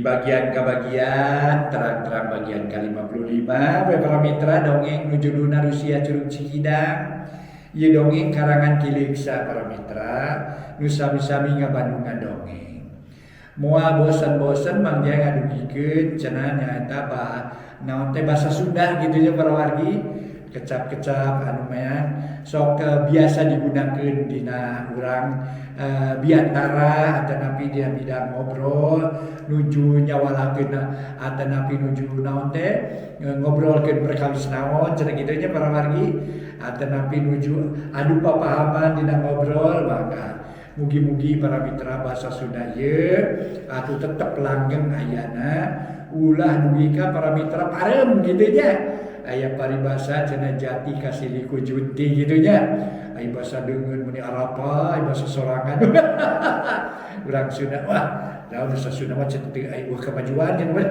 Di bagian ke bagian terang-terang bagian ke-55 we para mitra dongeng nu judulna Rusia Curug Cikidang. Ieu dongeng karangan Ki Leuksa para mitra nu sami-sami ngabandungan dongeng. Moal bosen-bosen Mang Jaya ngadugikeun cenah nyaeta naon teh bahasa Sunda gitu nya para wargi, kecap-kecap anu mah sok biasa digunakeun dina urang biantara atanapi dina bidang ngobrol nuju nyawalakeun atanapi nuju naon teh ngobrolkeun perkawis naon cenah kitu nya para wargi, atanapi nuju adu papahaman dina ngobrol. Maka mugi-mugi para mitra bahasa Sunda ieu atuh tetep langgeng ayana, ulah dugi ka para mitra parem kitu nya. Aya paribasa cenah jati kasilih ku junti kitu nya. Ai basa deungeun meuni arapa, ai basa sorangan. Urang Sunda wah, naon basa Sunda mah cenah teu aya kemajuan cenah.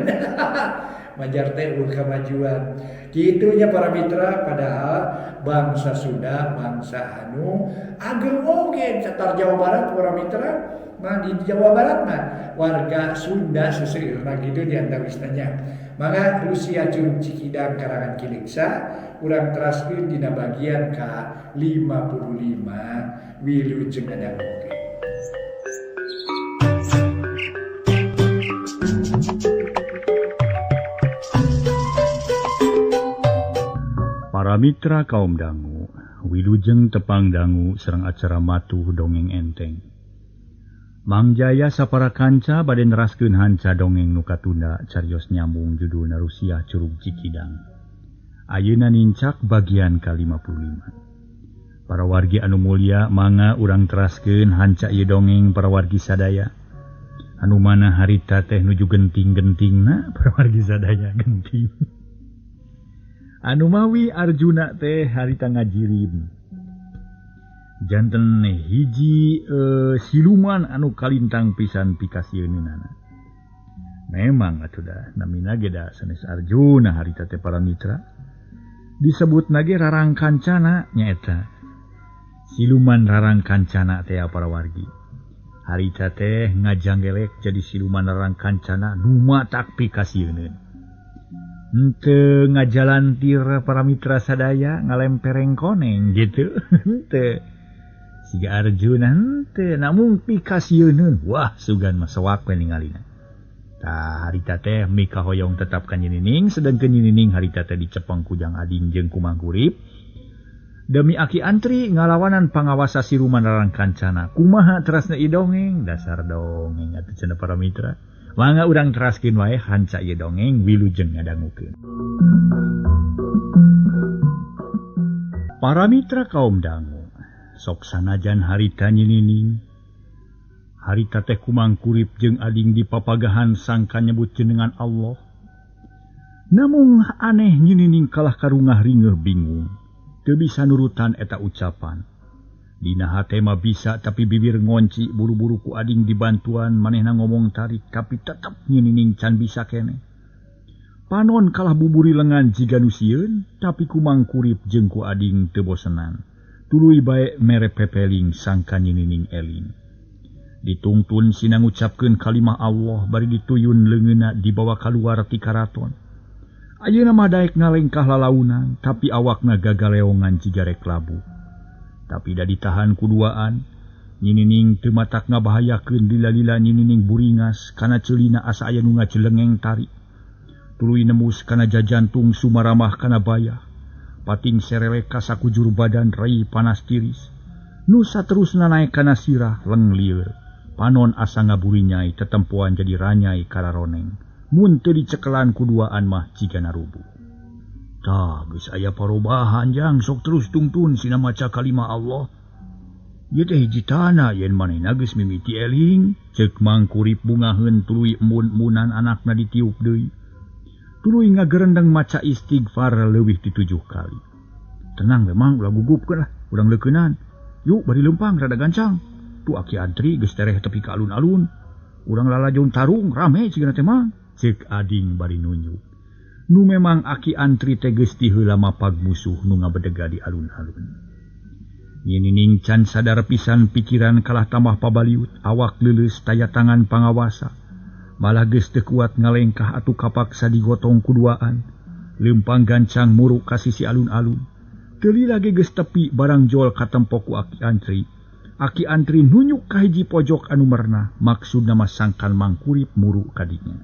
Majar teh eueuh kemajuan. Kitu nya para mitra, padahal bangsa Sunda bangsa anu ageng oge catar Jawa Barat para mitra mah, di Jawa Barat mah warga Sunda seseueurna kitu di antawisna nya. Mangga Rusia Curug Cikidang karangan Ki Leuksa urang teraskeun dina bagian ka-55 wilujeng ngadangukeun. Para mitra kaum dangu, wilujeng tepang dangu sareng acara matuh dongeng enteng. Mang Jaya sapara kanca bade neraskeun hanca dongeng nu katunda carios nyambung judulna Rusia Curug Cikidang. Ayeuna nincak bagian ka-55. Para wargi anu mulia, mangga urang teraskeun hanca ieu dongeng para wargi sadaya. Anu mana harita teh nuju genting-gentingna para wargi sadaya genting. Anu mawi Arjuna teh harita ngajirim. Janten hiji siluman anu kalintang pisan pikasieunana. Memang atuh da namina ge da sanes Arjuna harita teh para mitra. Disebut nage rarang kancana nyaeta. Siluman rarang kancana teh para wargi. Harita teh ngajanggelek jadi siluman rarang kancana nu matak pikasieun. Henteu ngajalantir para mitra sadaya ngalempereng koneng gitu. Henteu. Siga Arjuna henteu namung pikasieun. Wah, sugan mah sewak we ningalina. Tah harita teh mikahoyong tetap ka Nyinining, sedengkeun Nyinining harita teh dicepeng ku Jang Ading jeung ku Mangkurip. Demi aki antri ngalawanan pangawasa siluman rarang kancana. Kumaha terasna ieu dongeng? Dasar dongeng atuh cenah para mitra. Mangga urang teraskeun wae hanca ieu dongeng wilujeng ngadangukeun. Para mitra kaum dangu, sok sanajan harita Nyinining, harita teh kumangkurip jeung ading di papagahan sangka nyebut jenengan Allah. Namung aneh Nyinining kalah karungah ringeuh bingung, teu bisa nurutan eta ucapan. Dina hate mah bisa tapi bibir ngonci buru-buru ku ading dibantuan manehna ngomong tarik tapi tetep Nyinining can bisa keneh. Panon kalah buburi lengan jiga nu sieun tapi kumangkurip jeung ku ading teu bosenan. Tuluy bae mere pepeling sangka Nyinining eling. Ditungtun sina ngucapkeun kalimah Allah bari dituyun leungeunna dibawa kaluar ti karaton. Ayeuna mah daek ngalengkah lalaunan tapi awakna gagaleongan jiga rek labuh. Tapi da ditahan kuduaan, Nyinining teu matak ngabahayakeun lila-lila Nyinining buringas kana ceulina asa aya nu ngajelengeng tarik. Tuluy nembus kana jajantung sumaramah kana bayah. Pating serelek ka sakujur badan rei panas tiris. Nu saterusna naek kana sirah leng lieur. Panon asa ngaburinyai tetempoan jadi ranyai kararoneng. Mun teu dicekelan kuduaan mah jiga narubuh. Tah geus aya parobahan jang sok terus tungtun sina maca kalimah Allah. Ieu teh hiji tanah yen manehna geus mimiti eling, ceuk Mangkurip bungaheun tuluy embun-embunan anakna ditiup deui. Tuluy ngagerendeng maca istighfar leuwih ti 7 kali. Tenang we Mang, ulah gugupkeun lah, urang leukeunan. Yuk bari leumpang rada gancang. Tu aki antri geus tereh tepi ka alun-alun. Urang lalajon tarung rame cigana teh Mang, ceuk ading bari nunjuk. Nu memang aki antri teh geus ti heula mapag musuh nu ngabedega di alun-alun. Nyinining can sadar pisan pikiran kalah tambah pabaliut, awak leuleus taya tangan pangawasa. Malah geus teu kuat ngalengkah atuh kapaksa digotong kuduaan. Leumpang gancang muruk ka sisi alun-alun. Teu lila ge geus tepi barang jol katempo ku Aki Antri. Aki Antri nunyuk ka hiji pojok anu merenah, maksudna mah sangkan Mangkurip muruk ka dinya.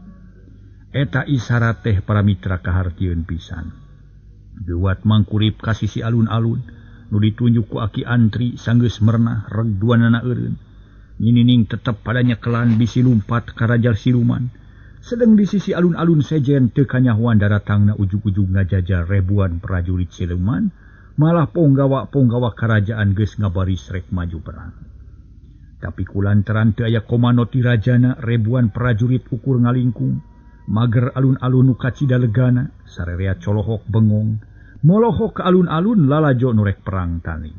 Eta isyarat teh para mitra kahartieun pisan. Geuwat Mangkurip ka sisi alun-alun, nu ditunjuk ku Aki Antri sanggeus merenah reg duanana eureun. Nyinining tetep pada nyekelan bisi lumpat ka raja siluman. Sedeng di sisi alun-alun sejen teu kanyahoan daratangna ujug-ujug ngajajar ribuan prajurit siluman, malah ponggawa-ponggawa kerajaan geus ngabaris rek maju perang. Tapi kulantaran teu aya komando ti rajana, ribuan prajurit ukur ngalingkung, mager alun-alun nu kacida legana, sarerea colohok bengong, molohok ka alun-alun lalajo nu rek perang tanding.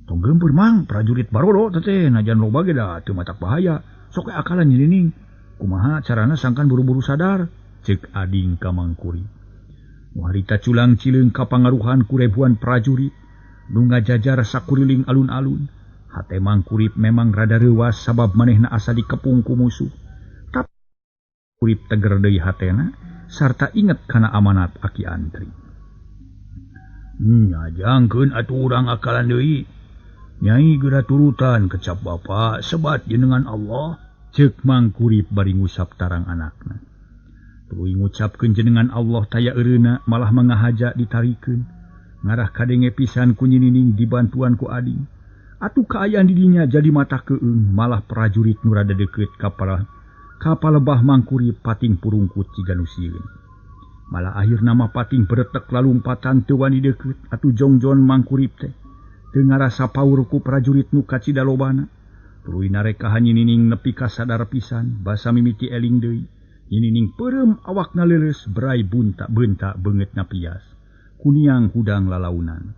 Tong geumpeur mang, prajurit barodo teh najan loba ge da teu matak bahaya, sok akalan nyinining. Kumaha carana sangkan buru-buru sadar, ceuk ading ka Mangkurip. Nu harita culang cileung kapangaruhan ku ribuan prajurit nu ngajajar sakuriling alun-alun. Hate Mangkurip memang rada reuwas sabab manehna asa dikepung ku musuh. Tapi Mangkurip teger deui hatena sarta inget kana amanat Aki Antri. Ngajangkeun atuh urang akalan deui. Nyai geura turutan kecap bapa sebat jenengan Allah, ceuk Mangkurip bari ngusap tarang anakna. Tuluy ngucapkeun jenengan Allah taya eureuna malah mangahaja ditarikeun. Ngarah kadenge pisan ku nyinining dibantuan ku ading. Atuh kaayaan di dinya jadi mata keung, malah prajurit nu rada deukeut ka palebah Mangkurip pating purungkut ciga nu sieun. Malah akhirna mah pating beretek lalumpatan teu wani deukeut atuh jongjon Mangkurip teh. Teu ngarasa paur ku prajurit nu kacida lobana. Tuluy narekahan nyinining nepi ka sadar pisan, basa mimiti eling deui. Nyinining peureum awakna leuleus berai bunta-bunta beungeutna pias. Kuniang hudang lalaunan.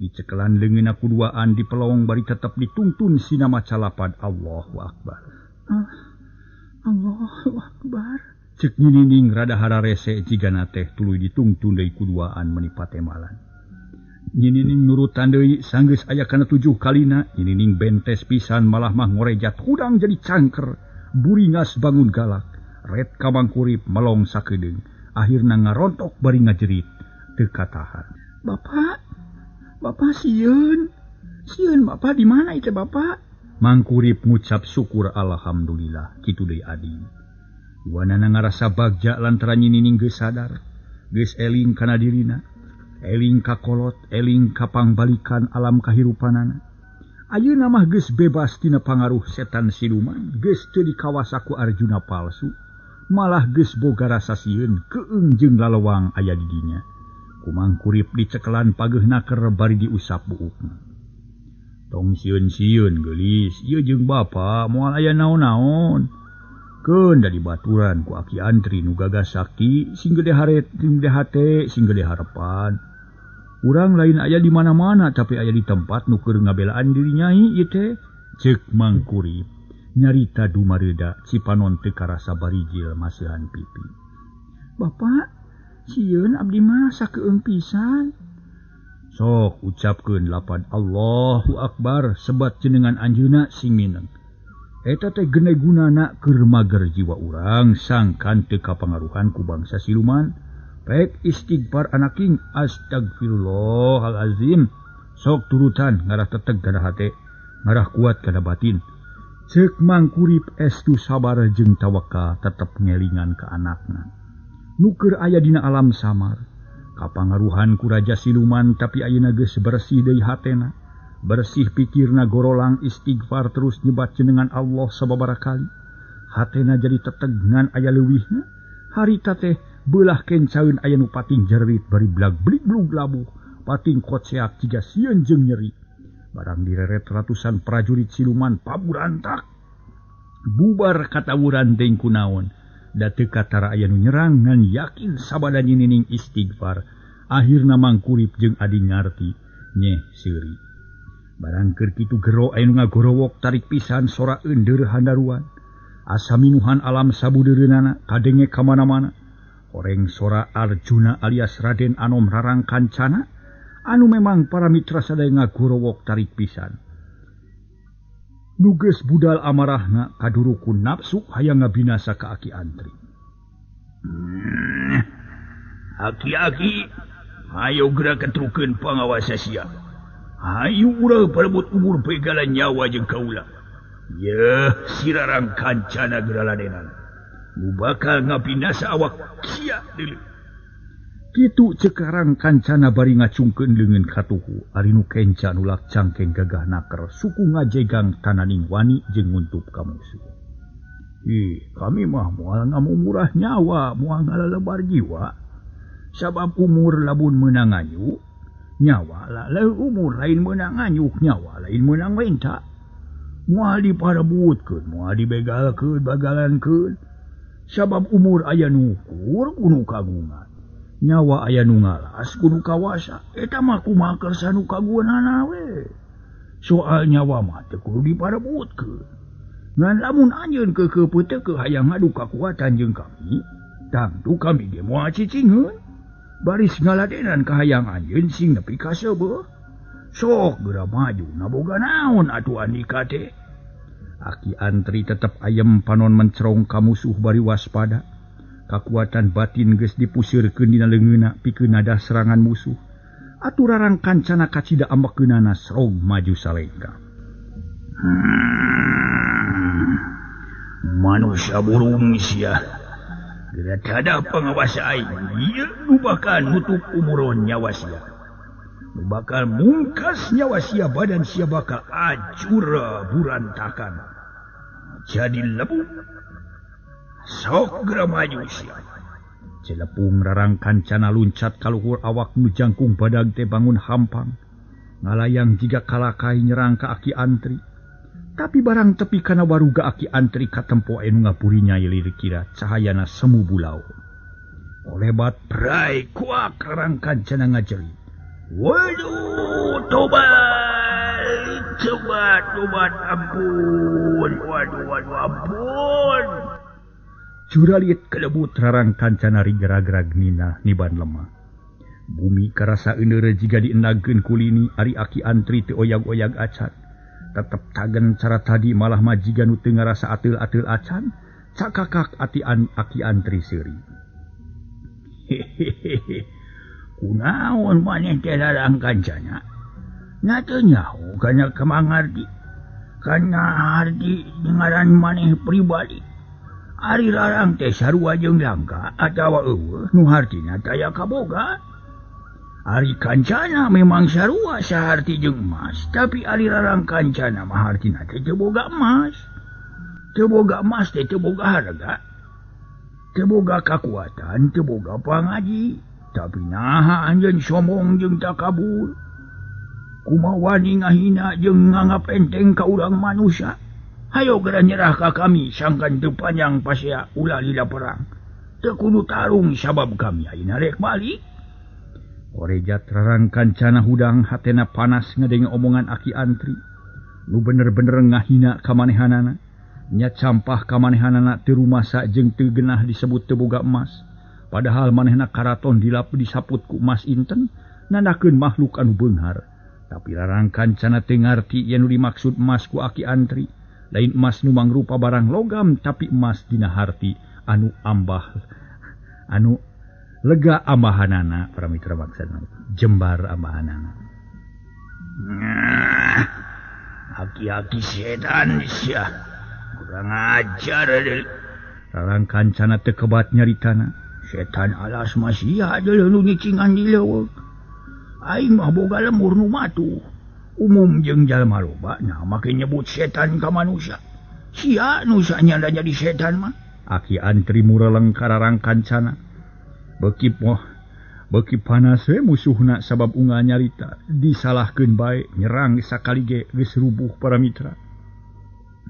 Dicekelan leungeunna kuduaan dipelong bari tetep dituntun sinama calapad Allahu Akbar. Allahu Akbar. Ceuk nyinining rada hararese jigana teh tuluy ditungtun deui kuduaan meuni patemalan. Nyinining nurutan deui sanggeus aya kana 7 kalina, nyinining bentes pisan malah mah ngorejat hudang jadi cangker, buringas bangun galak, ret ka Mangkurip melong sakedeung, akhirna ngarontok bari ngajerit teu katahan. Bapak, bapak sieun. Sieun bapak di mana ieu bapak? Mangkurip ngucap syukur alhamdulillah kitu deui ading. Duanana ngarasa bagja lantaran nyinining geus sadar, geus eling kana dirina. Eling ka kolot, eling ka pangbalikan alam kahirupanana. Ayeuna mah geus bebas tina pangaruh setan siluman, geus teu dikawasa ku Arjuna palsu, malah geus boga rasa sieun keung jeung lalewang aya di dinya. Ku Mangkurip dicekelan pageehna keur bari diusap buukna. Tong sieun-sieun geulis, ieu jeung bapa moal aya naon-naon. Keun da dibaturan ku Aki Antri nu gagah sakti, sing gede haret, sing gede hate, sing gede harepan. Urang lain aya di mana-mana tapi aya di tempat nu keur ngabelaan diri nyai ieu teh. Ceuk Mangkurip nyarita dumareuda cipanon teu karasa barijil maseuhan pipi. Bapak, sieun abdi mah sakeung pisan. Sok ucapkeun lapad Allahu Akbar sebat jenengan anjeunna sing mineng. Eta teh gene gunana keur mager jiwa urang sangkan teu kapangaruhan ku bangsa siluman. Pek istighfar anaking astagfirullahalazim. Sok turutan ngarah teteg kana hate, ngarah kuat kana batin. Ceuk Mangkurip estu sabar jeung tawakal tetep ngelingan ka anakna. Nu keur aya dina alam samar, kapangaruhan ku raja siluman tapi ayeuna geus bersih deui hatena. Bersih pikirna gorolang istighfar terus nyebat jenengan Allah sababaraha kali. Hatena jadi teteg ngan aya leuwihna. Harita teh beulah kencaeun aya nu pating jerit bari blag-blig blug labuh, pating koceak jiga sieun jeung nyeri. Barang direret ratusan prajurit siluman paburantak. Bubar katawuran teuing kunaon. Da teu katara aya nu nyerang ngan yakin sabada nyinining istighfar. Akhirna Mangkurip jeung adi ngarti nyeh seuri. Barang keur kitu gero aya nu ngagorowok tarik pisan sora eundeur handaruan. Asa minuhan alam sabudeureunana kadenge ka mana-mana. Horeng sora Arjuna alias Raden Anom Rarang Kancana anu memang para mitra sadaya ngagorowok tarik pisan. Nu geus budal amarahna kaduru ku nafsu hayang ngabinasa ka Aki Antri. Aki-aki, hayo geura ketrukeun pangawasa sia. Hayu urang parebut umur begalan nyawa jeung kaula. Yeuh, sirarang kancana geura ladenan. Nu bakal ngabinasa awak sia deuleu. Kitu cekarang kancana bari ngacungkeun leungeun katuhu ari nu kenca nulak cangkeng gagah naker suku ngajegang tananing wani jeung nguntup ka musuh. Ih, kami mah moal ngamumurah nyawa, moal ngalalebar jiwa. Sabab umur lamun meunang nganyuk, nyawa la umur lain meunang nganyuk, nyawa lain meunang wenta. Moal diparebutkeun, moal dibegalkeun, bagalankeun. Sabab umur aya nu ukur kudu kagungan. Nyawa aya nu ngalas kudu kawasa. Eta mah kumaha kersa nu kagunana we. Soal nyawa mah teu kudu diparebutkeun. Ngan lamun anjeun keukeuh peuteukeuh hayang ngadu kakuatan jeung kami, tangtu kami ge moal cicingeun. Baris ngaladenan ka hayang anjeun sing nepi ka seubeuh. Sok geura maju naboga naon atuh andika teh. Aki Antri tetep ayem panon mencerong ka musuh bari waspada. Kakuatan batin geus dipuseurkeun dina leungeunna pikeun nada serangan musuh. Atuh rarang kancana kacida ambekeunana srog maju salengka. Manusia burung sia. Geura tada pangawasa aing. Ieu nu bakal nutup umuron nyawa sia. Nu bakal mungkas nyawa sia, badan sia bakal acur burantakan. Jadi lebu. Sok geura maju sia. Celepung rarang kancana luncat kaluhur awak nu jangkung badag teh bangun hampang. Ngalayang jiga kalakai nyerang ka Aki Antri. Tapi barang tepi kana waruga Aki Antri katempo anu ngapuri nyai lirikira cahayana semu bulau. Olebat prai kuak rarang kancana ngajerit. Waduh, tobat, tobat, tobat, ampun, waduh, waduh, ampun. Juralit kelebut rarang kancana rigerag-rag nina niban lemah. Bumi karasa euneur jiga diendageun kulini ari Aki Antri teu oyag-oyag acan. Tetep tagen cara tadi malah majiga nu teu ngarasa ateul-ateul acan, cakakak atian Aki Antri seuri. Hehehe. Kunaon maneh teh rarang kancana? Nya teu nyaho kana kamangarti. Kana harti ngaran maneh pribadi. Ari rarang teh sarua jeung langka atawa eueuh nu hartina taya kaboga. Ari kancana memang sarua saharti jeung emas, tapi ari rarang kancana mah hartina teh teu boga emas. Teu boga emas teh teu boga harga. Teu boga kakuatan, teu boga pangaji. Tapi naha anjeun sombong jeung takabur. Kumaha wani ngahina jeung nganggap enteng ka urang manusia. Hayo geura nyerah ka kami sangkan teu panjang pasea ulah lila perang. Teu kudu tarung sabab kami ayeuna rek balik. Korejat rarang kancana hudang hatena panas ngadenge omongan Aki Antri. Nu bener-bener ngahina ka manehanana. Nya campah ka manehanana teu rumasa jeung teu genah disebut teu boga emas. Padahal manehna karaton dilap disaput ku emas inten nandakeun makhluk anu beunghar. Tapi rarang kancana teu ngarti yen nu dimaksud emas ku Aki Antri. Lain emas nu mangrupa barang logam tapi emas dina harti anu ambah anu lega ambahanana para mitra maksana jembar ambahanana. Aki-aki setan sia kurang ajar Rarang kancana teu kebat nyaritana. Setan alas masih ada nu nyicingan di leuweung. Aing mah boga lemur nu matuh. Umum jeung jalma loba nah make nyebut setan ka manusia. Sia nu sanyanda jadi setan mah. Aki Antri mureleng ka rarang kancana. Beuki panas we musuhna sabab unggal nyarita disalahkeun bae nyerang sakali ge geus rubuh para mitra.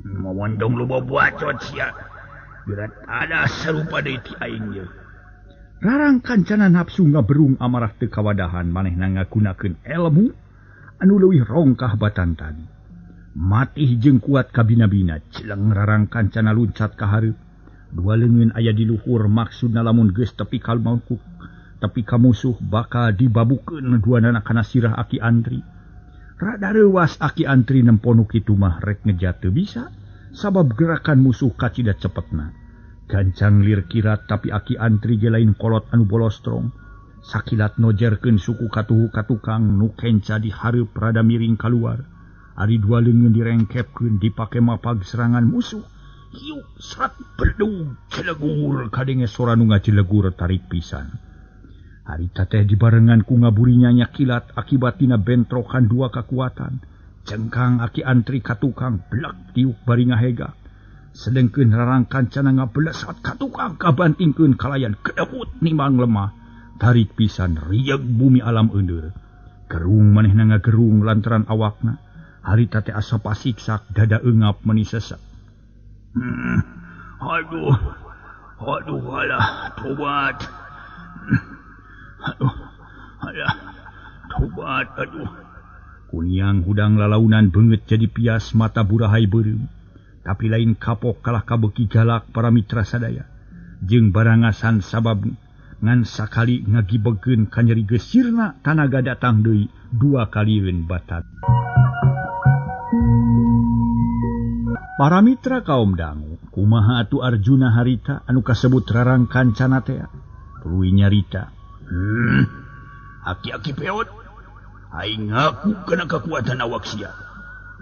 Mawandong loba bacot sia. Geura ada sarupa deui ti aing ye. Rarang kancana nafsu ngaberung amarah teu kawadahan manehna ngagunakeun elmu anu leuwih rongkah batan tadi. Matih jeung kuat kabina-bina celeng rarang kancana luncat ka hareup. Dua leungeun aya di luhur maksudna lamun geus tepi ka mangkuk tepi ka musuh bakal dibabukeun duanana kana sirah Aki Antri. Rada reuwas Aki Antri nempo nu kitu mah rek ngejat teu bisa sabab gerakan musuh kacida cepetna. Gancang lir kirat tapi Aki Antri ge lain kolot anu bolostrong. Sakilat nojerkeun suku katuhu ka tukang nu kenca di hareup rada miring kaluar. Ari dua leungeun direngkepkeun dipake mapag serangan musuh. Hiuk srat berdung celegur kadenge sora nu ngajelegur tarik pisan. Harita teh dibarengan ku ngaburinya nya kilat akibat tina bentrokan dua kekuatan. Cengkang Aki Antri ka tukang blak tiuk bari ngahegak. Sedengkeun rarangkancana ngabelesat ka tukang kabantingkeun kalayan kedebut nimang lemah. Tarik pisan rieg bumi alam eundeur. Gerung manehna ngagerung lantaran awakna. Harita teh asa pasiksak dada eungap meuni sesek. Aduh, aduh alah tobat. Aduh, alah, tobat, aduh. Kuniang hudang lalaunan beungeut jadi pias mata burahai beureum. Tapi lain kapok kalah kabeuki galak para mitra sadaya. Jeung barangasan sabab ngan sakali ngagibegeun ka nyeri gesirna tanaga datang deui dua kalieun batat. Para mitra kaum dangu, kumaha atuh Arjuna harita anu kasebut rarangkancana teh? Tuluy nyarita. Aki-aki peot, aing ngaku kana kekuatan awak sia.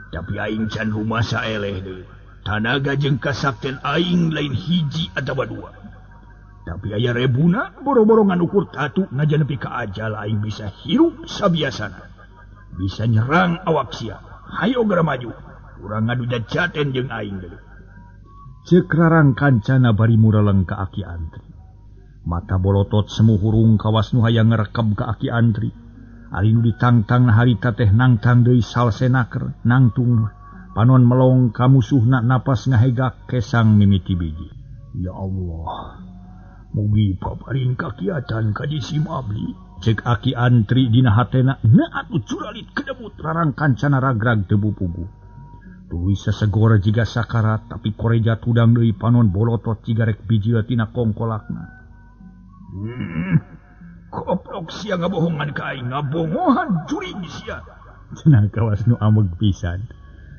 Tapi aing can rumasa eleh deui. Tanaga jeung kasakten aing lain hiji atawa dua. Tapi aya rebuna boro-boro nganukur tatu najan nepi ka ajal aing bisa hirup sabiasana. Bisa nyerang awak sia. Hayo geura maju. Urang ngadu jajaten jeung aing deui. Ceuk rarangkancana bari mureleng ka Aki Antri. Mata bolotot semu hurung kawas nu hayang ngerekeb ka Aki Antri. Ari nu ditangtang harita teh nangtang deui salsenaker nangtung panon melong ka musuhna napas ngahegak kesang mimiti biji. Ya Allah, mugi paparin kakiatan ka di Simabli. Cek Aki Antri dina hatena na atuh curalit kedebut rarangkancana ragrag teu puguh. Tuluy sesegor jiga sakarat tapi koreja tudang deui panon bolotot jiga rek bijil tina kongkolakna. Koplok sia ngabohongan ka aing, ngabongohan jurig sia. Cenah kawas nu ameg pisan.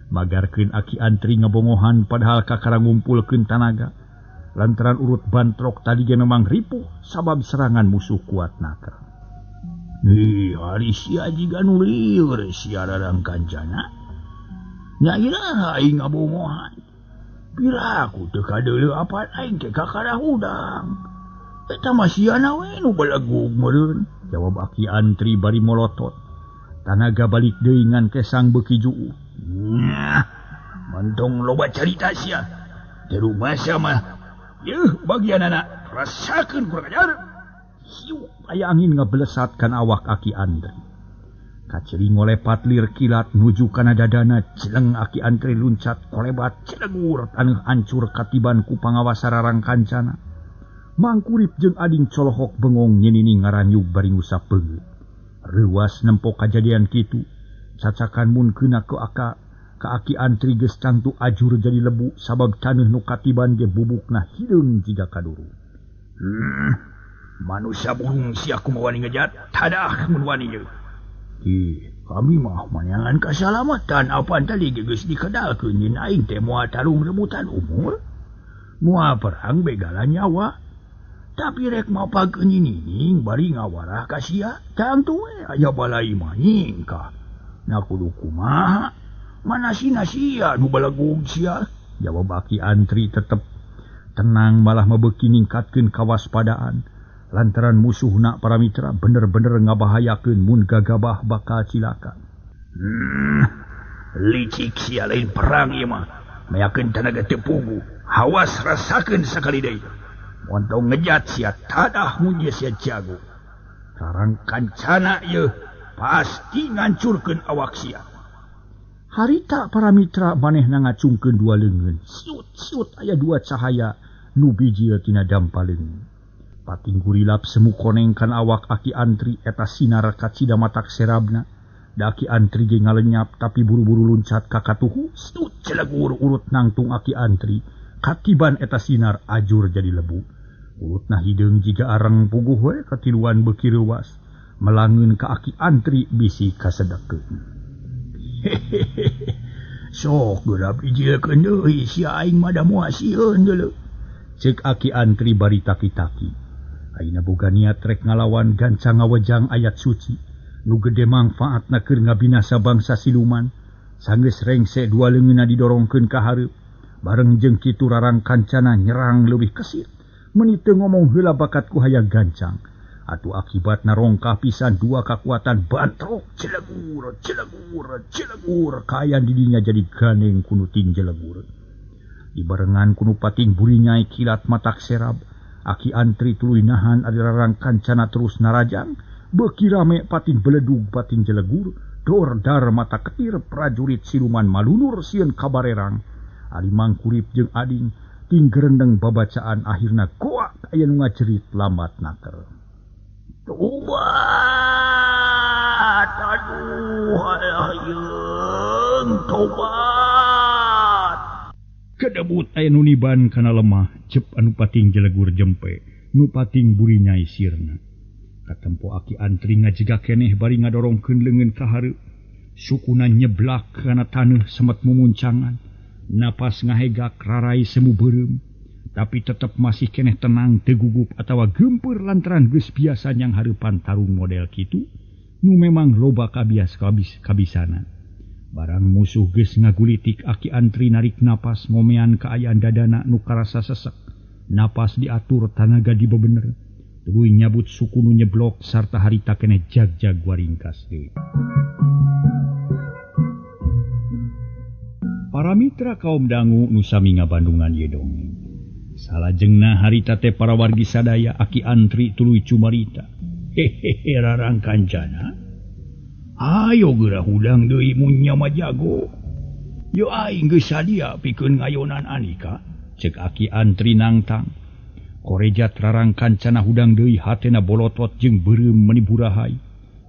Magarkeun Aki Antri ngabongohan padahal kakara ngumpulkeun tanaga. Lantaran urut bantrok tadi ge memang ripuh sabab serangan musuh kuat naker. Ih, ari sia jiga nu lieur sia rarangkancana. Nya iraha aing ngabongohan. Piraku teu kadeuleu apal aing teh kakara hudang. Eta mah siana we nu belegug meureun, jawab Aki Antri bari molotot. Tanaga balik deui ngan kesang beuki juuh. Nyah, mentong loba carita sia. Teu rumasa mah yeuh bagianana rasakeun kurang ajar. Hiu aya angin ngabelesat kana awak Aki Antri. Kaciri ngolepat lir kilat nuju kana dadana jeleng Aki Antri luncat kolebat celegur taneuh hancur katiban ku pangawasa rarangkancana. Mangkurip jeung ading colohok bengong nyenini ngaranyug bari ngusap beungeut. Reuwas nempo kajadian kitu, cacakan mun keuna ka Aki Antri geus tangtu ajur jadi lebu sabab taneuh nu katiban ge bubukna hideung jiga kaduru. Manusia burung sia kumaha wani ngejat, tadah mun wani ye. Ih, kami mah manyangan kasalamatan apan tadi ge geus dikedalkeun nyin aing teh moal tarung rebutan umur. Moal perang begalan nyawa. Tapi rek mapagkeun nyining bari ngawarah ka sia, tangtu we aya balai mah nyingkah. Na kudu kumaha? Mana sina sia nu belegug sia? Jawab Aki Antri tetep tenang malah mebeuki ningkatkeun kawaspadaan. Lantaran musuhna para mitra bener-bener ngabahayakeun mun gagabah bakal cilaka. Licik sia lain perang ieu mah. Mayakeun tanaga teu puguh, hawas rasakeun sakali deui. Montong ngejat sia tadah mun ye sia jago. Rarangkancana ieu pasti ngancurkeun awak sia. Harita para mitra manehna ngacungkeun dua leungeun. Siut-siut aya dua cahaya nu bijil tina dampa leungeun. Pating gurilap semu koneng kana awak Aki Antri eta sinar kacida matak serabna. Da Aki Antri ge ngalenyap tapi buru-buru luncat ka katuhu. Siut celegur urut nangtung Aki Antri. Katiban eta sinar ajur jadi lebu. Urutna hideung jiga areng puguh we katiluan beuki reuwas. Melangeun ka Aki Antri bisi kasedekeun. Hehehe. Sok geurap ijilkeun deui sia aing mah da moal sieun deuleu. Ceuk Aki Antri bari taki-taki. Ayeuna boga niat rek ngalawan gancang ngawejang ayat suci nu gede mangfaatna keur ngabinasa bangsa siluman. Sanggeus rengse dua leungeunna didorongkeun ka hareup. Bareng jeung kitu rarang kancana nyerang leuwih kesit. Meuni teu ngomong heula bakat ku hayang gancang. Atuh akibatna rongkah pisan dua kakuatan bantrok celegur celegur celegur kaayaan didinya jadi ganeng kunu ting jelegur. Dibarengan kunu pating burinyai kilat matak serab. Aki Antri tuluy nahan ari rarang kancana terus narajang. Beuki rame pating beledug pating jelegur. Dor dar mata ketir prajurit siluman malunur sieun kabarerang. Ari Mangkurip jeung ading ting gerendeng babacaan akhirna goak aya nu ngajerit lambat naker. Tobat, aduh, alayeng, tobat. Kedebut aya nu niban kana lemah, cep anu pating jelegur jempe, nu pating burinyai sirna. Katempo Aki Antri ngajega keneh bari ngadorongkeun leungeun ka hareup. Sukuna nyeblak kana taneuh semet mumuncangan. Napas ngahegak rarai semu beureum. Tapi tetep masih keneh tenang teu gugup atawa geumpeur lantaran geus biasa nyang hareupan tarung model kitu nu memang loba kabias kabisana. Barang musuh geus ngagulitik Aki Antri narik napas ngomean kaayaan dadana nu karasa sesek. Napas diatur tanaga dibebener. Tuluy nyabut suku nu nyeblok sarta harita keneh jag-jag waringkas deui. Para mitra kaum dangu nu sami ngabandungan ieu dongeng. Salajengna harita teh para wargi sadaya Aki Antri tuluy cumarita. Hehehe rarang kancana. Ayo geura hudang deui mun nya mah jago. Yo aing geus sadia pikeun ngayonan Anika. Ceuk Aki Antri nangtang. Korejat rarang kancana hudang deui hatena bolotot jeung beureum meuni burahay.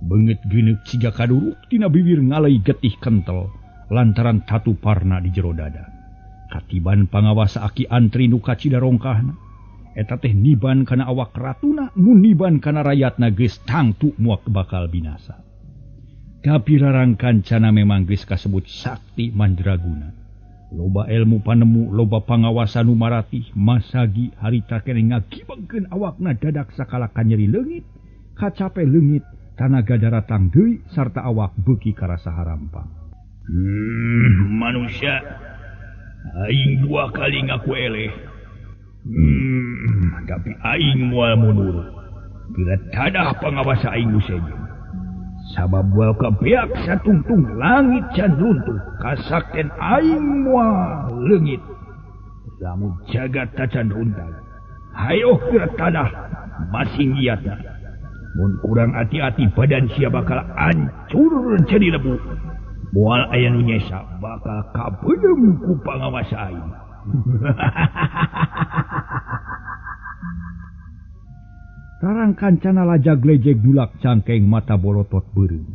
Beungeut geuneuk siga kaduruk tina bibir ngalai getih kentel lantaran tatu parna di jero dada. Katiban pangawasa Aki Antri nu kacida rongkahna. Eta teh niban kana awak ratuna, mun niban kana rayatna geus tangtu muak bakal binasa. Tapi rarang kancana memang geus kasebut sakti mandraguna. Loba ilmu panemu, loba pangawasa nu maratih, masagi harita keneh ngagibegkeun awakna dadak sakala kanyeri leungit, kacape leungit, tanaga daratang deui sarta awak beuki karasa harampang. Manusia aing dua kali ngaku eleh. Tapi aing moal mundur. Bila tadah pangawasa aing nu sejen. Sabab moal kabeak satungtung langit can runtuh, kasakten aing moal leungit. Lamun jagat tacan runtah. Hayoh geura tadah masing giatna. Mun kurang hati-hati badan sia bakal hancur jadi lebu. Moal aya nu nyesa bakal kabeuleum ku pangawasa aing. Rarang kancana lajag lejeg dulak cangkeng mata bolotot beureum.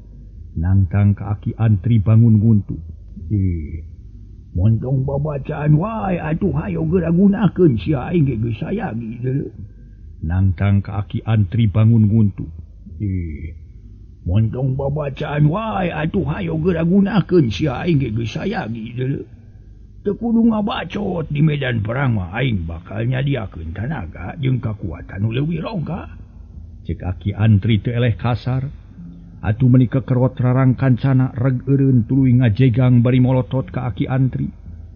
Nangtang ka Aki Antri bangun nguntu. Montong babacaan wae atuh hayo geura gunakeun sia aing ge geus sayagi deuleu. Nangtang ka Aki Antri bangun nguntu. Montong babacaan wae atuh hayo geura gunakeun sia aing ge geus sayagi deuleu. Teu kudu ngabacot di medan perang mah aing bakal nyadiakeun tanaga jeung kakuatan nu leuwih rongka. Ceuk Aki Antri teu eleh kasar. Atuh meuni kekerot rarang kancana reg eureun tuluy ngajegang bari molotot ka Aki Antri.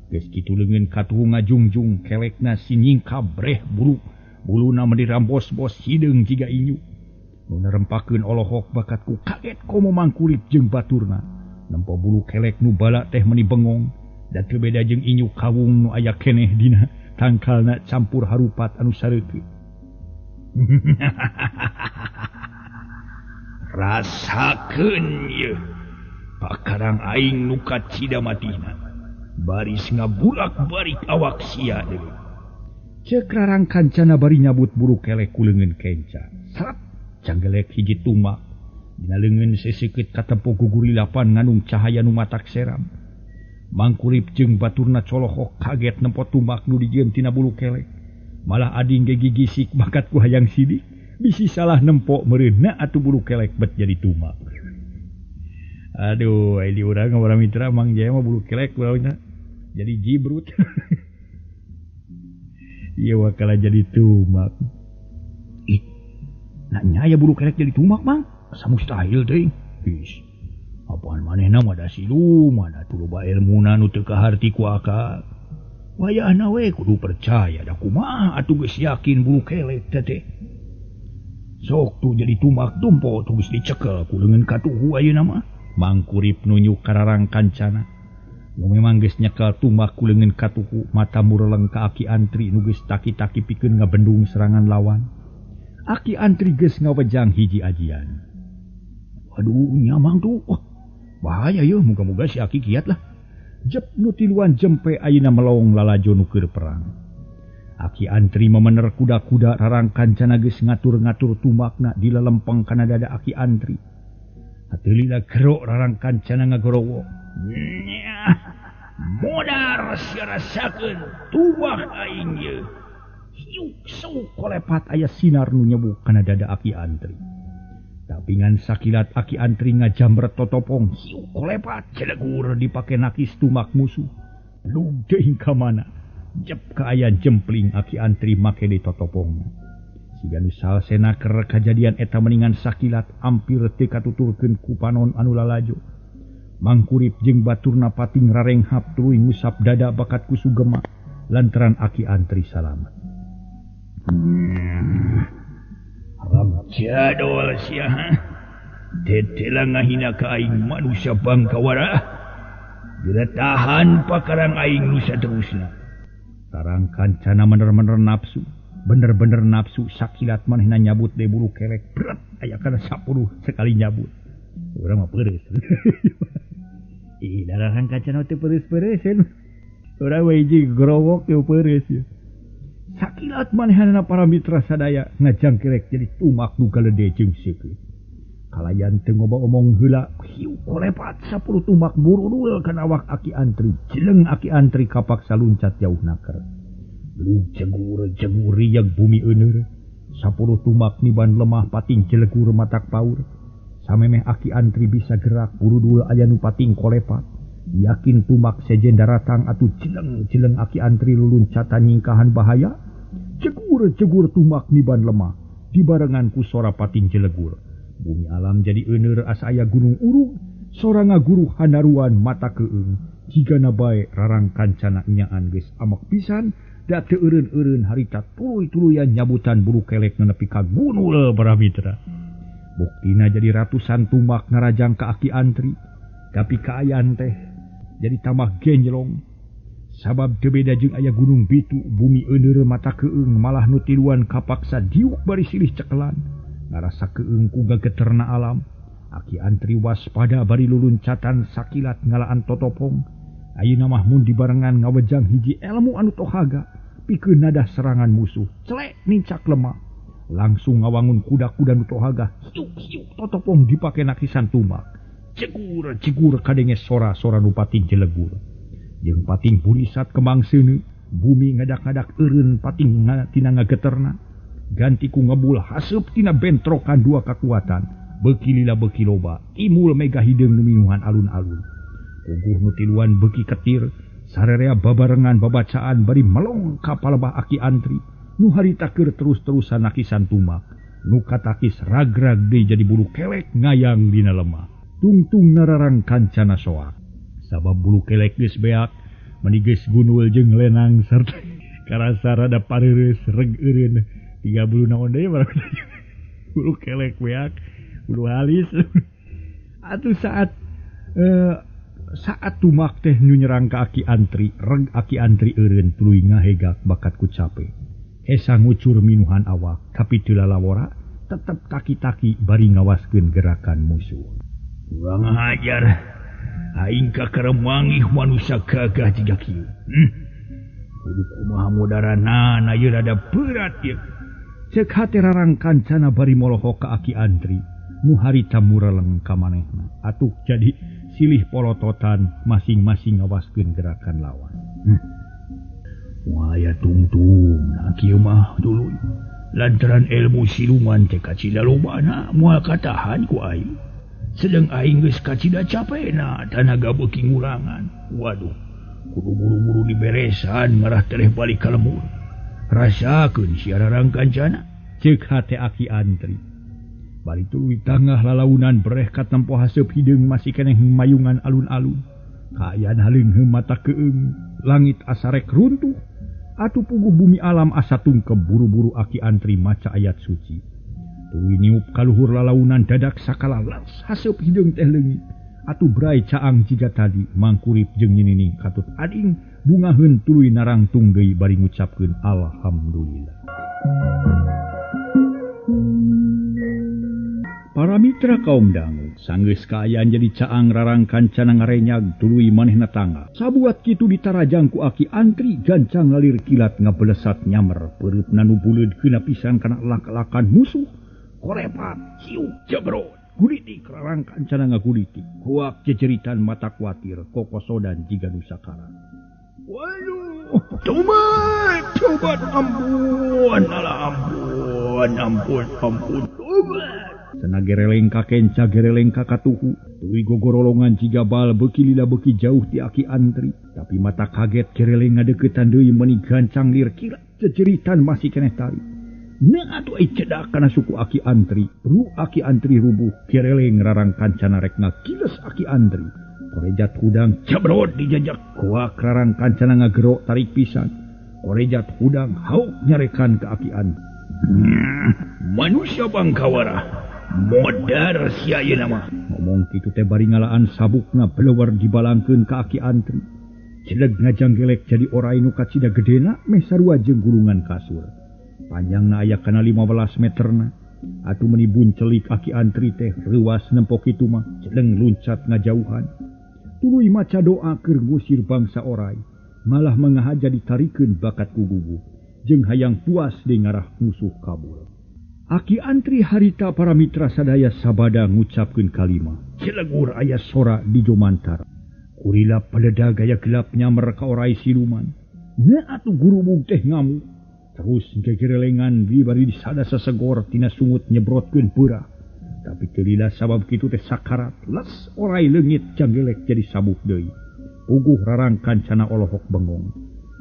Geus kitu leungeun katuhu ngajungjung kelekna si nyingkab breh bulu. Buluna meuni rambos-bos hideung jiga inyu. Nu nerempakeun olohok bakat ku kaget komo Mangkurip jeung baturna. Nempo bulu kelek nu bala teh meuni bengong. Da teu beda jeung inyu kawung nu aya keneh dina tangkalna campur harupat anu sareukeut. Rasakeun ieu pakarang aing nu kacida matina. Baris ngabulak-balik awak sia deui. Ceuk rarang kancana bari nyabut bulu kelek ku leungeun kenca. Seret canggelek hiji tumak. Dina leungeun seseukeut katempo gugurilapan nganung cahaya nu matak seram. Mangkurip jeung baturna colohok kaget nempo tumak nu dijieun tina bulu kelek. Malah ading ge gigisik bakat ku hayang sidik. Bisi salah nempok meureunna atuh bulu kelek bet jadi tumak. Aduh, ini urang para mitra Mang Jaya mah bulu kelek urangna. Jadi jibrut. Ieu wakala jadi tumak. Ih. Nanya aya bulu kelek jadi tumak, Mang? Asa mustahil teuing. Ih. Apaan manehna mah da siluman atuh loba ilmuna nu teu kaharti ku akal. Wayahna we kudu percaya da kumaha atuh geus yakin bulu kelek teh. Sok tuh jadi tumak tumpo tuh geus dicekel ku leungeun katuhu ayeuna mah. Mangkurip nunjuk kararang kancana. Nu memang geus nyekel tumak ku leungeun katuhu mata mureleng ka Aki Antri nu geus taki-taki pikeun ngabendung serangan lawan. Aki Antri geus ngawejang hiji ajian. Waduh, nyamang tuh. Oh, bahaya yeuh, muga-muga si Aki kiat lah. Jep nu tiluan jempe ayeuna melong lalajo nu keur perang. Aki Antri memener kuda-kuda rarang kancana geus ngatur-ngatur tumakna di lelempeng kana dada Aki Antri. Atuh lila gerok rarang kancana ngagorowo. Modar sia rasakeun tumak aing ieu. Hiuk sok kolepat aya sinar nu nyebuk kana dada Aki Antri. Tapi ngan sakilat Aki Antri ngajambret totopong, hiuk kolepat celegur dipake nakis tumak musuh. Lug teuing ka mana? Jep kaayaan jempling Aki Antri make di totopong. Siga nu salsena keur kajadian eta meningan sakilat ampir teu katuturkeun ku panon anu lalajo. Mangkurip jeung baturna pating rarenghap tuluy ngusap dada bakat ku sugema lantaran Aki Antri salamet. Haram jadol sia. Tetela ngahina ka aing manusia bangkawara. Geura tahan pakarang aing nu saterusna. Tarang kancana bener-bener nafsu, bener-bener nafsu sakilat manehna nyabut deui bulu kelek berat aya kana 10 sekali nyabut. Urang mah peureus. Ih, darahang kancana teh peureus-peureus. Urang we hiji growok teu peureus. Sakilat manehna para mitra sadaya ngajangkerek jadi tumak nu galede jeung seukeut. Kalayan teu ngoba omong heula, hiu kolepat 10 tumak burudul kana awak Aki Antri. Jeleng Aki Antri kapaksa luncat jauh naker. Lu jegur-jegur riak bumi euneur. 10 tumak niban lemah pating jelegur matak paur. Samemeh Aki Antri bisa gerak burudul aya nu pating kolepat. Yakin tumak sejen daratang atuh jeleng-jeleng Aki Antri luluncatan nyingkahan bahaya. Jegur-jegur tumak niban lemah dibarengan ku sora pating jelegur. Bumi alam jadi euneur asa aya gunung urug, sora ngaguru hanaruan mata keung. Jigana bae rarang kancana nyaan geus amak pisan, da teu eureun-eureun harita tuluy-tuluyan nyabutan bulu kelek nepi ka gunul para mitra. Buktina jadi ratusan tumak ngarajang ka Aki Antri, tapi kaayaan teh jadi tambah genjlong. Sabab teu beda jeung aya gunung bitu, bumi euneur mata keung malah nu tiluan kapaksa diuk bari silih cekelan. Ngarasa keung ku gageterna alam. Aki Antri waspada bari luluncatan sakilat ngalaan totopong. Ayeuna mah mun dibarengan ngawejang hiji elmu anu tohaga pikeun nadah serangan musuh. Celek nincak lemah. Langsung ngawangun kuda-kuda nu tohaga. Hiuk-hiuk totopong dipake nakisan tumak. Jegur-jegur kadenge sora-sora nu pating jelegur. Jeung pating burisat kembang seuneu, bumi ngadak-ngadak eureun pating tina ngageterna. Ganti ku ngebul haseup tina bentrokan dua kakuatan, beuki lila beuki loba, timul mega hideung nu minuhan alun-alun. Puguh nu tiluan beuki ketir, sarerea babarengan babacaan bari melong ka palebah Aki Antri, nu harita keur terus-terusan nakisan tumak, nu katakis ragrag deui jadi bulu kelek ngayang dina lemah. Tungtung nararang kancana soak. Sabab bulu kelek geus beak, meni geus gunul jeung lenang sarta karasa rada pareureus reg eureun. 30 naon deui bulu kelek beak, bulu halis. Atuh saat tumak teh nu nyerang ka Aki Antri, reg Aki Antri eureun tuluy ngahegak bakat ku cape. Esa ngucur minuhan awak, tapi teu lalawora, tetep taki-taki bari ngawaskeun gerakan musuh. Urang hajar, aing kakara mangih manusia gagah jiga kieu. Kudu kumaha modaranana ieu rada berat ieu. Cek hate rarang kancana bari molohok ka Aki Antri, nu harita mureleng ka manehna. Atuh jadi silih polototan masing-masing ngawaskeun gerakan lawan. Wah ya tungtung, nah kieu mah tuluy. Lantaran ilmu siluman teh kacida lobana moal katahan ku aing. Sedang aing geus kacida capena tanaga beuki ngurangan. Waduh, kudu buru-buru diberesan ngarah tereh balik ka lembur. Rasakeun sia rarang kancana, ceuk hate Aki Antri. Bari tuluy tangah lalaunan breh katempo haseup hideung masih keneh mayungan alun-alun. Kaayaan haleungheum mata keung, langit asa rek runtuh. Atuh puguh bumi alam asa tungkeb buru-buru Aki Antri maca ayat suci. Tuluy niup kaluhur lalaunan dadak sakala las haseup hideung teh leungit. Atuh brai caang jiga tadi mangkurip jeung nyinining katut ading bungaheun tuluy narangtung deui bari ngucapkeun alhamdulillah. Para mitra kaum dangu sanggeus kaayaan jadi caang rarang kancana ngarenyag tuluy manehna tangga. Sabuat kitu ditarajang ku Aki Antri gancang ngalir kilat ngabelesat nyamer peureupna nu buleud keuna pisan kana lak-lakan musuh. Korepat hiu jebrot gulitik rarang kancana ngagulitik kuak jejeritan mata kuatir kokosodan jiga nu sakarat. Waduh, tobat tobat ampun ala ampun ampun ampun tobat. Cenah gereleng ka kenca gereleng ka katuhu tuluy gogorolongan jiga bal beuki lila beuki jauh ti Aki Antri. Tapi mata kaget gereleng ngadeuketan deui meuni gancang lir kilat jejeritan masih keneh tari. Nah atuh ai cedak kana suku Aki Antri. Ru Aki Antri rubuh gereleng rarang kancana rek ngakiles Aki Antri. Korejat hudang jebrot dijajak kuak rarang kancana ngagero tarik pisan. Korejat hudang hauk nyarekan ke Aki Antri. Manusia bangkawara modar sia ayeuna mah. Ngomong kitu teh bari ngalaan sabukna belewar dibalangkeun ka Aki Antri. Celeg ngajanggelek jadi orai nu kacida gedena meh sarua jeung gulungan kasur. Panjangna aya kana 15 meterna. Atuh meuni buncelik Aki Antri teh reuas nempo kitu mah celeng luncat ngajauhan. Tuluy maca doa keur ngusir bangsa orai, malah mangahaja ditarikeun bakat ku gugup jeung hayang puas di ngarah musuh kabur. Aki Antri harita para mitra sadaya sabada ngucapkeun kalima. Celegur aya sora di jomantara. Kurilap paledag gaya gelap nyamer ka orai siluman. Nya atuh gurubug teh ngamuk. Terus gegerelengan bi bari disada sasegor tina sungut nyebrotkeun peurah. Tapi teu lila sabab kitu teh sakarat. Les orai leungit janggelek jadi sabuk deui. Puguh rarang kancana olohok bengong.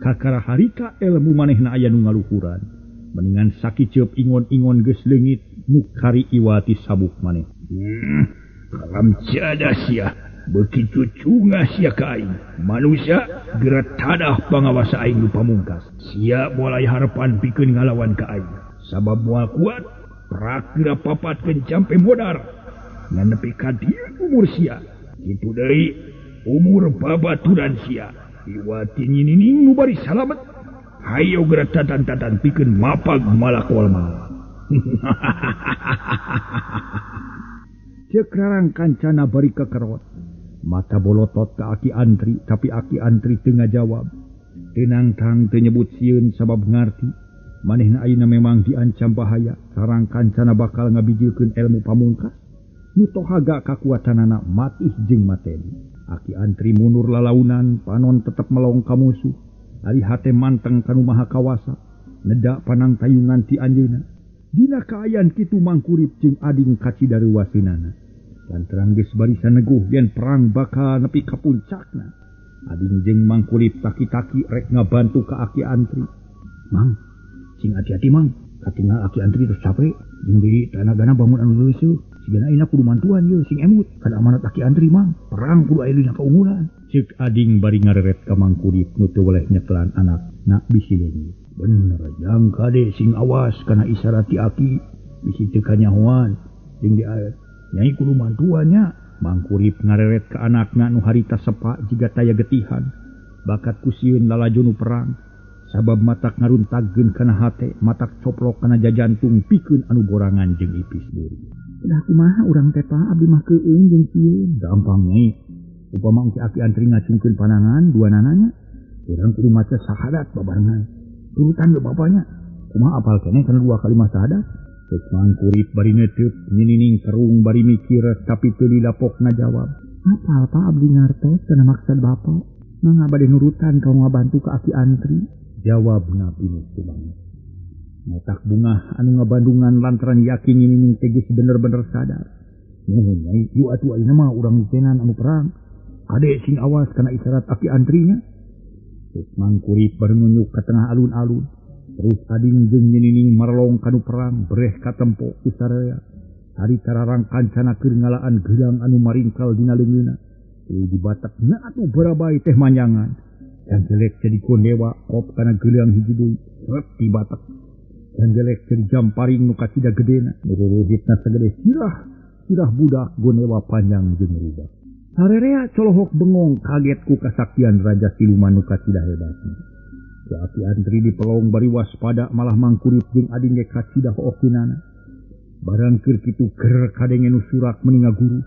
Kakara harita ilmu manehna aya nu ngaluhuran. Mendingan sakiceup ingon-ingon geus leungit nu kari iwati sabuk maneh. Kalam jadah sia, beuki cucunga sia ka aing. Manusia geura tadah pangawasa aing nu pamungkas. Sia moal aya harepan pikeun ngalawan ka aing. Sabab moal kuat, prak geura papatkeun jampe modar. Ngan nepi ka dieu umur sia. Kitu deui umur babaturan sia. Iwati nyinining nu bari salamet. Hayo geura tatan-tatan pikeun mapag malakol mawa. Ceuk rarang kancana bari kekerot. Mata bolotot ka Aki Antri, tapi Aki Antri teu ngajawab. Teu nangtang teu nyebut sieun sabab ngarti. Manehna ayeuna memang diancam bahaya. Rarang kancana bakal ngabijilkeun ilmu pamungkas. Nu tohaga kakuatanana matih jeung mateni. Aki Antri mundur lalaunan, panon tetep melong ka musuh. Ari hate manteng kanu maha kawasa, nedak panang tayungan ti anjeunna. Dina kaayaan kitu mangkurip jeung ading kacida reuwaseunana. Lantaran geus barisan neguh yen perang bakal nepi ka puncakna. Ading jeung mangkurip taki-taki rek ngabantu ka Aki Antri. Mang, sing hati-hati mang, katingal Aki Antri terus capek, jeung deui tanagana bangun anu leuseut. Sigana ayeuna kudu mantuan ye sing emut, kana amanat Aki Antri mang, perang kudu aya dina kaunggulan. Ceuk ading bari ngareret ka mangkurip nu teu weleh nyekelan anak na bisi leungit. Bener jang kade sing awas kana isyarat ti Aki, bisi teu kanyahoan jeung di nyai kudu mantuan nya. Mangkurip ngareret ka anakna nu harita sepa jiga taya getihan. Bakat ku sieun lalajo nu perang. Sabab matak ngaruntagkeun kana hate, matak coplok kana jajantung pikeun anu borangan jeung ipis deui. Udah kumaha urang teh Pak, abdi mah keueung jeung sieun. Gampang nyai. Upama engke Aki Antri ngacungkeun panangan dua nananya, urang kudu maca syahadat babarengan. Turutan ge bapanya. Kumaha apal keneh kana dua kalimat syahadat? Ceuk mangkurip bari neuteuk, nyinining kerung bari mikir tapi teu lilapok ngajawab. Apal Pak abdi ngartos kana maksud bapa? Mangga bade nurutan ka ngabantu ka Aki Antri. Jawabna pinuh kumaha. Motak bungah anu ngabandungan lantaran yakin nyinining teh geus bener-bener sadar. Nuhun Nyai, yuk atuh ayeuna mah urang nitenan anu perang. Kade sing awas kana isyarat aki antrinya. Mangkurip bareng ka tengah alun-alun. Terus ading jeung Nyi Nining marlong kanu perang breh katempo ku sararea. Harita rarang kancana keur ngalaan gelang anu maringkal dina leungeunna. Tuluy dibatekna atuh barabai teh manjangan. Janggelek jadi kondewa kop kana gelang hiji deui, rep dibatek. Janggelek jadi jamparing nu kacida gedena, nu rurugitna sagede sirah, sirah budak gonewa panjang jeung rubah. Sarerea colohok bengong kaget ku kasaktian raja siluman nu kacida hebatna. Ku aki antri dipelong bari waspada malah mangkurip jeung ading ge kacida hookinana. Barang keur kitu ger kadenge nu surak meni ngaguru.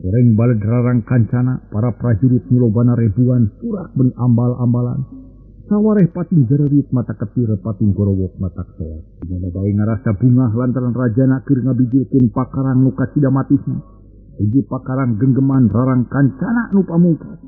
Goreng baled rarang kancana, para prajurit nu lobana ribuan surak beni ambal-ambalan. Sawareh pating jererit mata ketir pating gorowok mata soak. Dina bae ngarasa bungah lantaran rajana keur ngabijilkeun pakarang nu kacida matisna. Hiji pakarang genggeman rarang kancana nu pamungkas,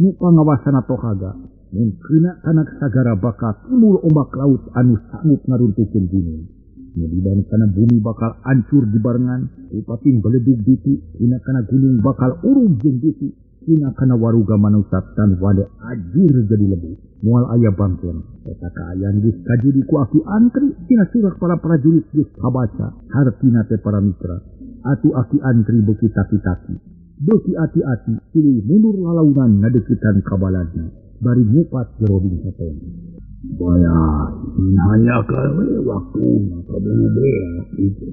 nu pangawasana tohaga. Mun keuna kana sagara bakal timbul ombak laut anu sanggup ngaruntuhkeun gunung. Nyediban kana bumi bakal hancur dibarengan, pating beledug ditu, dina kana gunung bakal urug jeung ditu, dina kana waruga manusia tan wade ajir jadi lebu. Moal aya bangken. Eta kaayaan geus kajudi ku aki antri, dina surat para prajurit geus kabaca, hartina teh para mitra. Atuh aki antri beuki taki-taki, beuki ati-ati, tuluy mundur lalaunan ngadeukeutan ka baladna, bari ngupat jero dina hotena. Baya, hanya kawe waktu kaburu beak itu.